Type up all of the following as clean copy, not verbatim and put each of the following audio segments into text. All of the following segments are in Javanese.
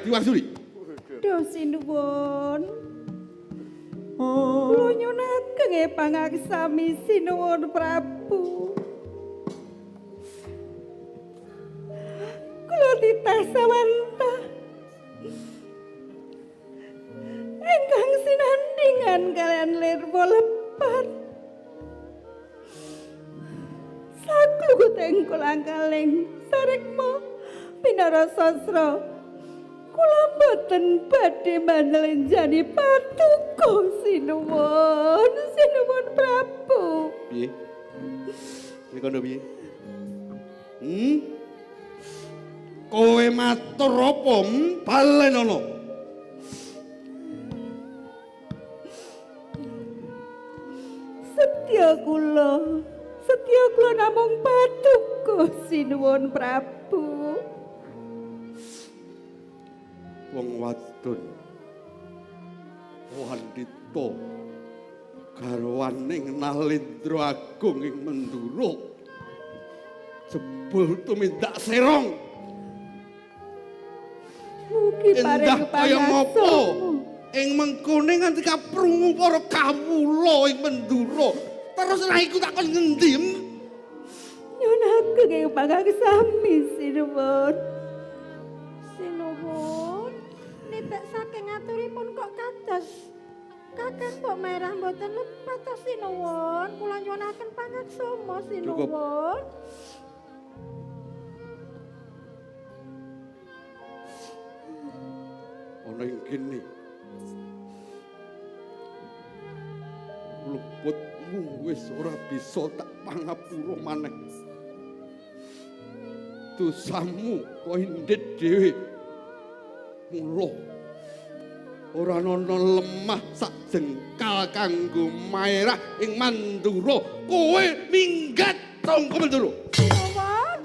Diwangsuli. Duh sinuwun. Kula nyuwunaken pangaksami sinuwun Prabu. Kula titah sawantah ingkang sinandingan kalian lirwa lepat. Saklugut ing kolang-kaling sarekma pinara sastra. Kula boten badhe manlenjani patuko sinuwun, sinuwun Prabu. Piye? Iki kono piye? Kowe matur apa? Balenono. Setya kula, setya kula namung patuko sinuwun Prabu. Wong wadon wandita garwaning Nalendra Agung ing Mandura jebul tumindak serong. Mugi paring kaya ngopo ing mengkone nganti kaprungu para kawula ing Mandura. Terus raiku takon ngendi? Nyuwunaken ing pangaksami sinuwun. Sinuwun, nibak saking aturipun kok kados Kakang Mbok Merah mboten lepat to sinuwun. Kula nyuwunaken pangaksama sinuwun. Ana ing kene luputmu wis ora bisa tak pangapura maneh. Dosamu kok indit dhewe. Mula ora ana lemah sak jengkal kanggo maerah ing Mandura. Kowe minggat saka Mandura. Sinuwun.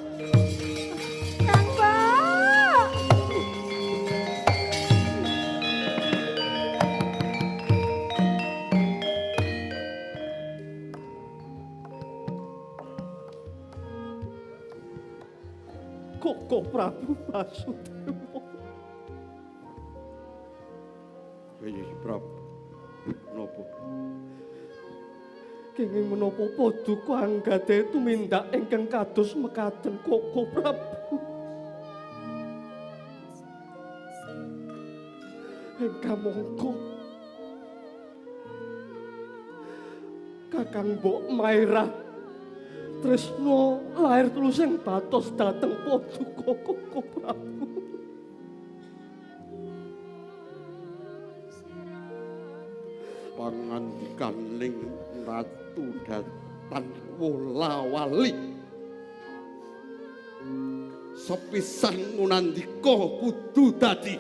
Kang Mbok. Koko Prabu Basudewa. Piye Prabu? Napa? Kenging menapa paduka anggade tumindak ingkang kados mekaten Koko Prabu. Ingkang mongko Kakang Mbok Maerah tresna lair tulusing batos dhateng paduka Koko Prabu. Pangandikaning Ratu Datan Wolawali sepisan ngunandika kudu dadi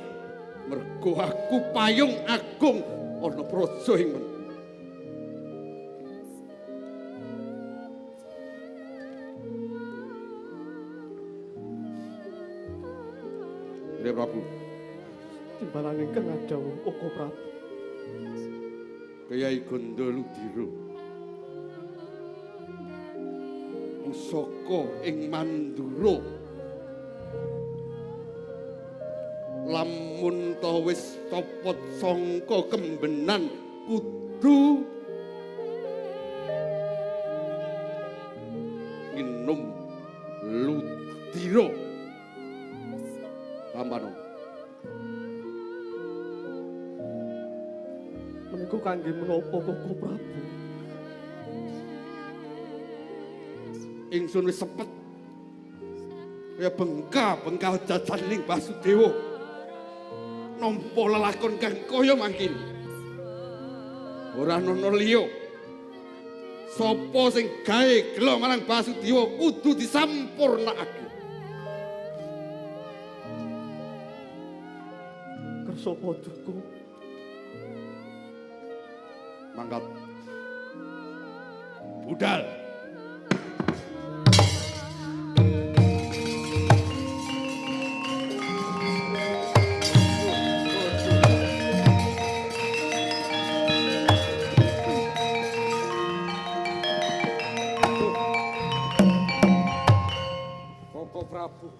mergo aku payung agung ana praja ing men. Nggih Prabu. Timbalan ingkang adhawuh Koko Prabu. Kyai Gondoludiro pusaka ing Mandura lamun ta wis copot sangka kembenan kudu nginum ludira. Tampano menika kangge menapa Koko Prabu? Ingsun wis sepet kaya bengka-bengka jajaning Basudewa nampa lelakon kang kaya mangkene. Ora ana liya. Sapa sing gawe gela marang Basudewa kudu disampurnakake. Kersa paduka. Mangkat. Budal. Koko Prabu.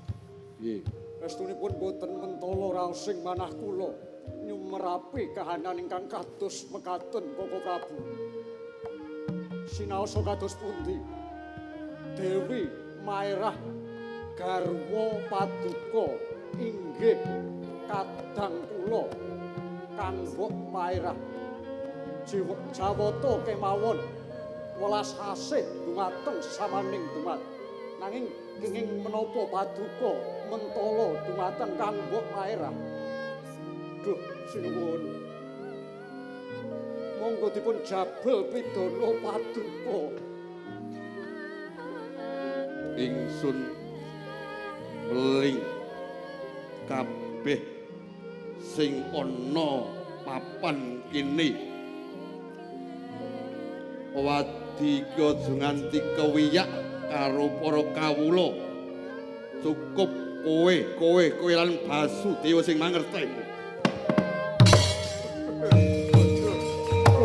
Piye? Estunipun boten mentala raosing manah kula nyumerapi kahanan ingkang kados mekaten Koko Prabu. Sinaosa kados pundi? Dewi Maerah garwa paduka inggih kadang kula Kang Mbok Maerah. Jawata kemawon welas asih dumateng samaning dumat. Nanging kenging menapa paduka mentala dumateng Kang Mbok Maerah? Duh, sinuwun. Monggo dipun jabel pidana paduka. Ingsun weling kabeh sing ana papan kene. Wadi iki aja nganti kewiyak karo para kawula. Cukup kowe lan Basudewa sing mangerteni.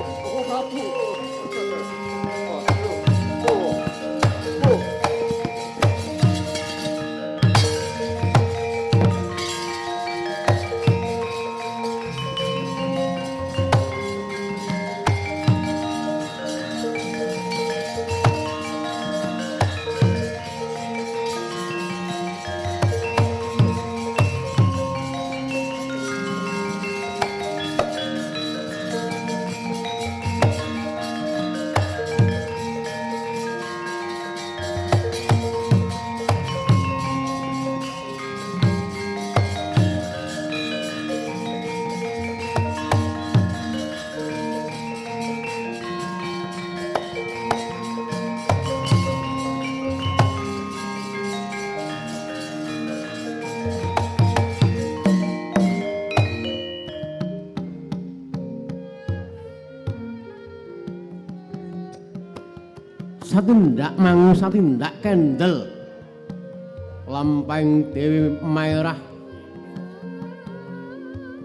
Koko Prabu. Satindak mangu satindak kendel lampahing Dewi Maerah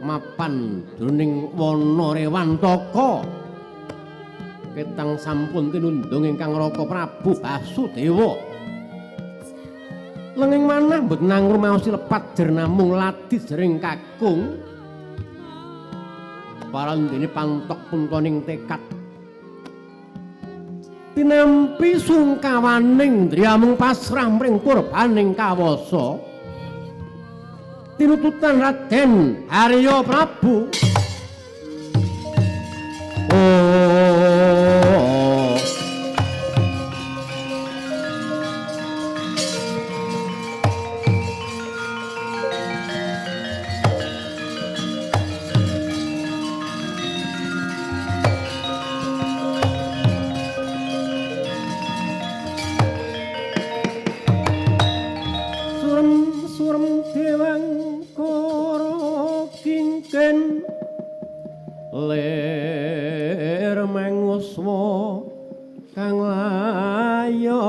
mapan jroning wana Rewantaka ketang sampun tinundung ingkang Raka Prabu Basudewa. Lenging manah mboten angrumaosi lepat jer namung ladi jering kakung parandene pantok puntoning tekad tinampi sungkawaning driamung pasrah mring purbaning kawasa tinututan Raden Harya Prabu. Oh, surem dewang kara kingken lir manguswa kang layon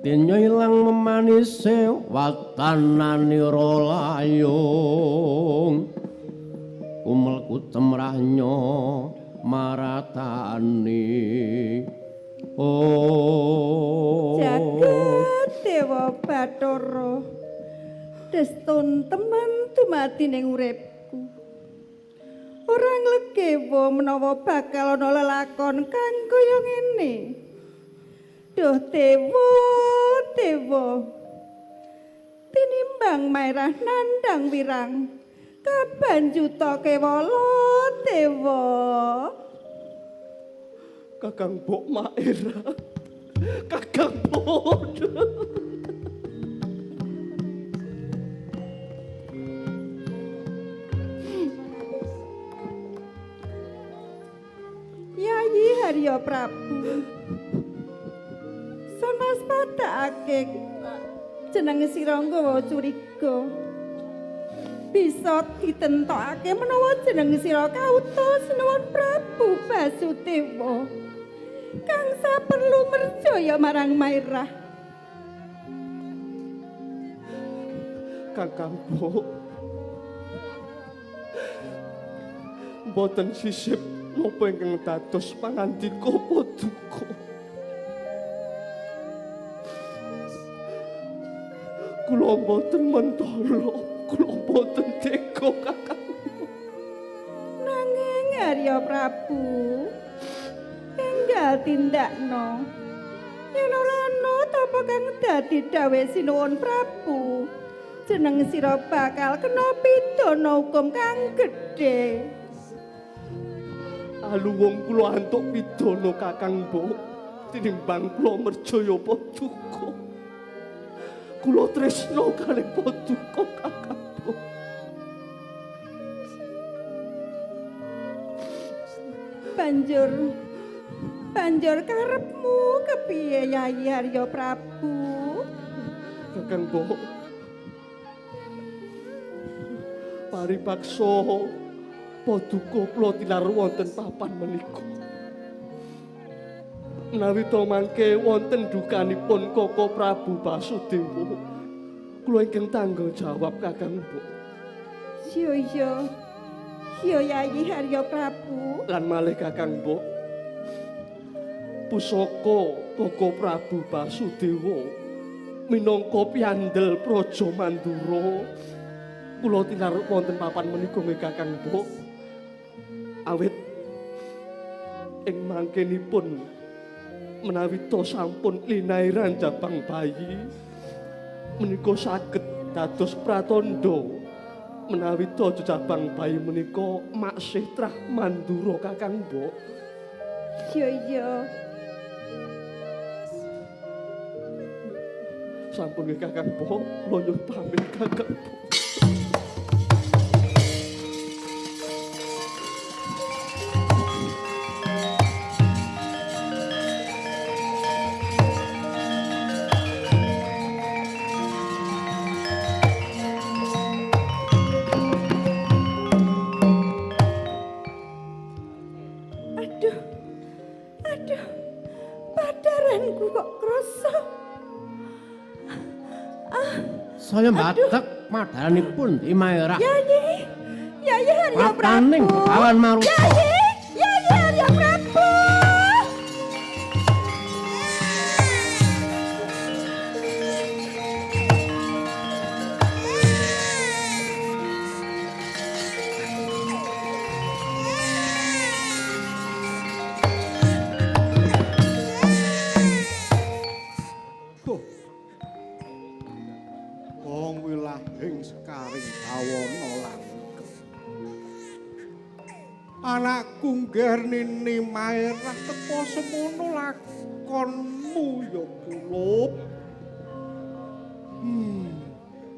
denya ilang memanise watananira layung kumel kucemrahnya maratani. Oh, jagat dewa Bathara destun temen dumadi ning uripku. Ora nglegewa menawa bakal ana lelakon kang kaya ngene. Duh dewa, dewa. Tinimbang Maerah nandhang wirang kabanjuta kewala dewa. Kakang Mbok Maerah, Kakang Mbok. Yayi Harya Prabu, sonas padakake jeneng sira nggawa curiga. Bisa ditentokake menawa jeneng sira kautus Sinuwun Prabu Basudewa kang saperlu merjaya marang Maerah. Kakang Mbok, mboten sisip napa ingkang dados pangandika paduka. Kula mboten mentala, kula mboten tega Kakang. Nanging Arya Prabu, enggal tindakno. Yen ora ana apa kang dadi dawuh Sinuwun Prabu, jeneng sira bakal kena pidana hukum kang gedhe. Aluwung kula antuk pidana Kakang Mbok, tinimbang kula merjaya paduka. Kula tresna kalih paduka Kakang Mbok. Banjur karepmu kepiye Yayi Arya Prabu? Kakang Mbok, paripaksa paduka kula tilar wonten papan menika. Menawi to mangke wonten dukanipun Koko Prabu Basudewa, kula ingkang tanggung jawab Kakang Mbok. Yo yo. Yo Yayi Arya Prabu. Lan malih Kakang Mbok, pusaka Koko Prabu Basudewa minangka piandel Praja Mandura, kula tilar wonten papan menika nggih Kakang Mbok. Awit ing mangkenipun menawi to sampun linairan jabang bayi menika saged dados pratandha menawi to jabang bayi menika maksih trah Mandura Kakang Mbok. Yo yo. Sampun nggih Kakang Mbok, kula nyuwun pamit Kakang Mbok. Aduh, aduh, padaranku kok krasa. Saya mbatek madaranipun di Maerah. Yayi, Yayi Arya Prabu. Pataning Begawan Maruta. Yayi, Yayi Arya Prabu. Duh. Wong wilahing sekaring bawana langgeng. Anakku ngger Nini Maerah teka semono lakonmu ya kulup.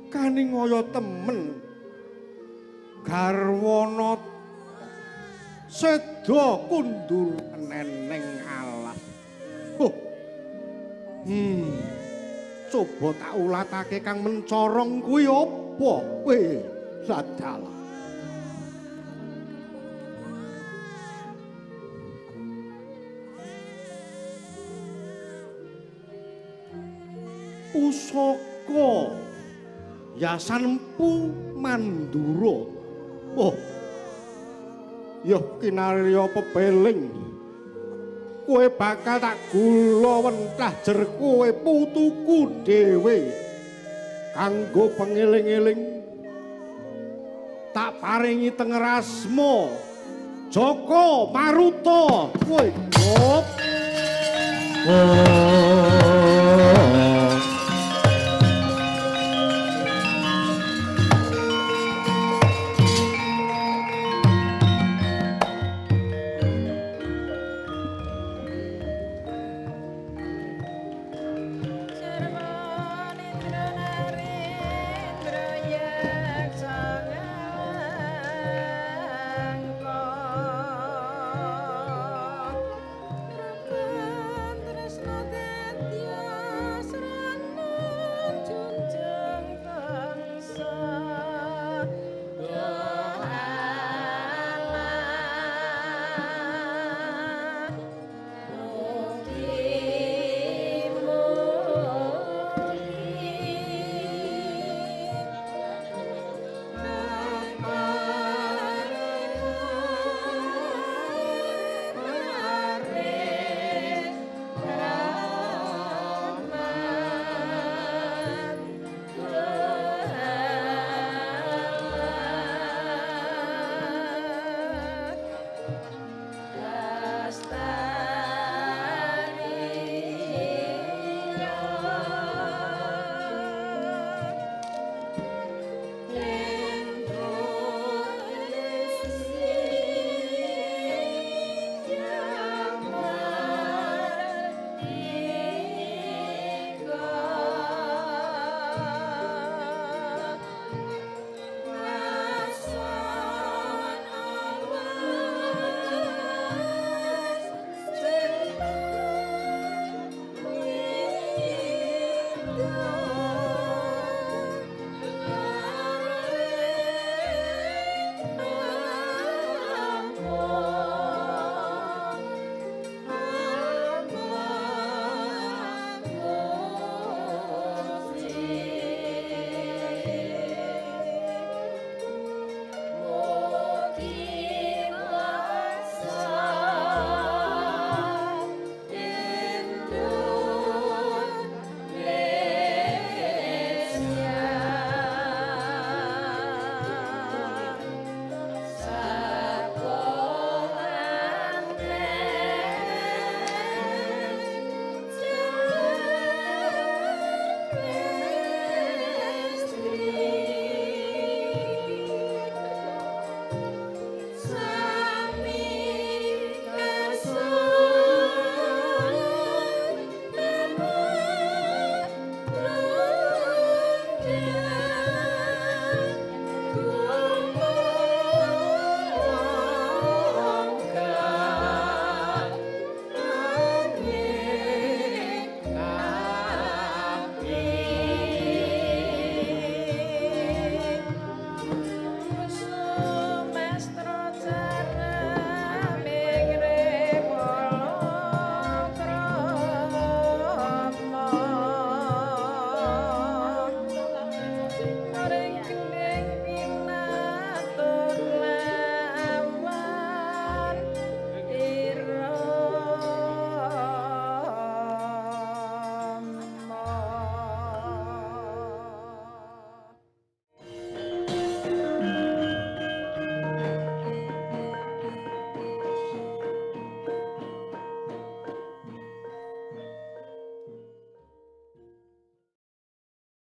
Kaningaya temen. Garwana seda kundur neneng alas. Huh. Coba tak ulatake kang mencorong kuwi apa? Weh, sadalah. Pusaka Yasan Empu Mandura. Oh. Yo kinarya pepeling. Kowe bakal tak gula wentah jer kowe putuku dhewe. Kanggo pengeling-eling tak paringi tengerasma Joko Maruta. Kowe gop. Oh.